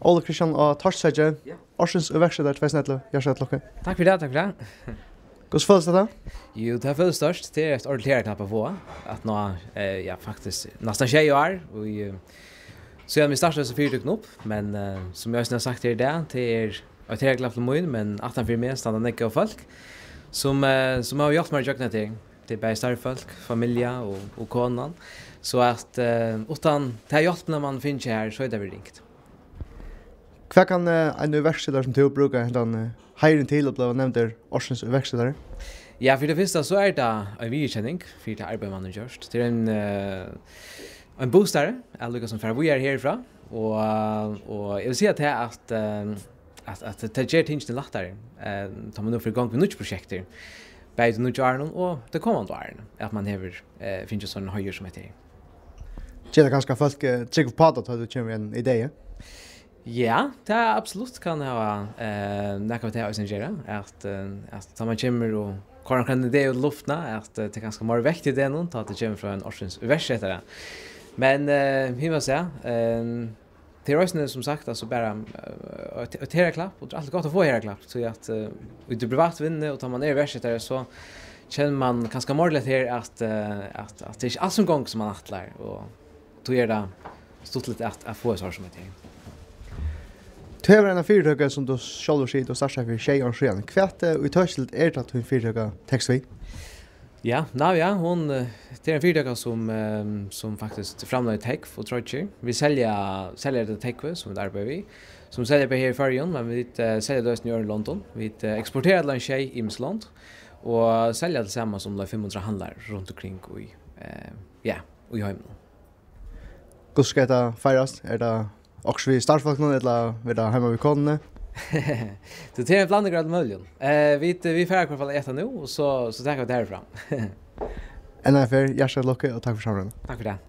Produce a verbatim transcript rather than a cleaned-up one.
Óli Kristian á Torvsøki. Ja. Ársins ivøksetari tvey túsund og ellivu. Hjartaliga til lukku. Takk fyri tað, takk fyri tað. Hvussu følist hetta? Jú, tað følist stórt. Tað er eitt ordiligt herðaklapp at fáa. At ná, eh, ja, faktiskt næstan sjey ár, og, eh, síðan vit startaðu hesa fyritøkuna upp, men, eh, sum eg eisini havi sagt her í dag, tað er eitt herðaklapp til mín, men aftan fyri meg standa nógv góð fólk, sum, eh, sum hava hjálpt mær ígjøgnum hetta her. Tað er bæði starvsfólk, familja og, og konan. So at, eh, uttan ta hjálpina, man fær her, so er tað verið ringt. Hvat kann, eh, ein ivøksetari sum tú brúka hendan, eh, heiðurin til at blíva nevndur ársins ivøksetari? Ja, fyri tað fyrsta, so er tað ein viðurkenning fyri tað arbeiði, man hevur gjørt. Tað er ein, eh, ein booster, at líka sum fara víðari herfrá. Og, og eg vil siga tað at, eh, at, at tað ger tingini lættari, eh, tá man nú fer í gongd við nýggj prosjektir, bæði í nýggju árunum og tey komandi árini, at man hevur, eh, fingið sovorðnar heiðrar sum hetta her. Ger tað kanska at fólk, eh, trúgva uppá tað, tá tú kemur við einum idei? Ja, tað absolutt kann hava, eh, nakað við tað eisini at gera, at, eh, at tá man kemur og koyrir onkran idé út í luftina, at, eh, tað er kanska meira vekt í degnum, tá tað kemur frá ein ársins ivøksetara. Men, eh, hevur man sæð, eh, tað er eisini, sum sagt, altso bara, eh, eitt, eitt herðaklapp, og tað er altíð gott at fáa herðaklapp, tí at, eh, í tí privatu vinnuni, og tá man er ivøksetari, so kennir man kanska meira til her, at, eh, at, at tað er ikki alt sum gongur sum man ætlar, og tí er tað stuttligt at, at fáa hesa ársins ivøksetara. Tú hevur eina fyritøku, sum tú sjálvur sigur, tú startaði fyri sjey árum síðan. Hvat, eh, ítøkiligt er tað, tín fyritøka tekst við? Ja, Navia, hon, eh, tað er ein fyritøka sum, eh, sum faktiskt framleiðir tógv og troyggjur. Vit selja, selja tað tógvið sum vit arbeiða við, sum vit selja bæði her í Føroyum, men vit, eh, selja tað eisini í øðrum londum. Vit, eh, eksportera til ein sjey ymisk lond og selja til samans umleið fimm hundrað handlar runt umkring í, eh, ja, í heiminum. Hvussu skal hetta feirast? Er tað okkurt við starvsfólkunum, ella verður tað heima við konuni? Tað er ein blanding av øllum møguligum. Eh, vit, vit fara í hvørt fall at eta nú, og so, so taka vit tað herfrá. Enn ein ferð, hjartaliga til lukku og takk fyri samrøðuna. Takk fyri tað.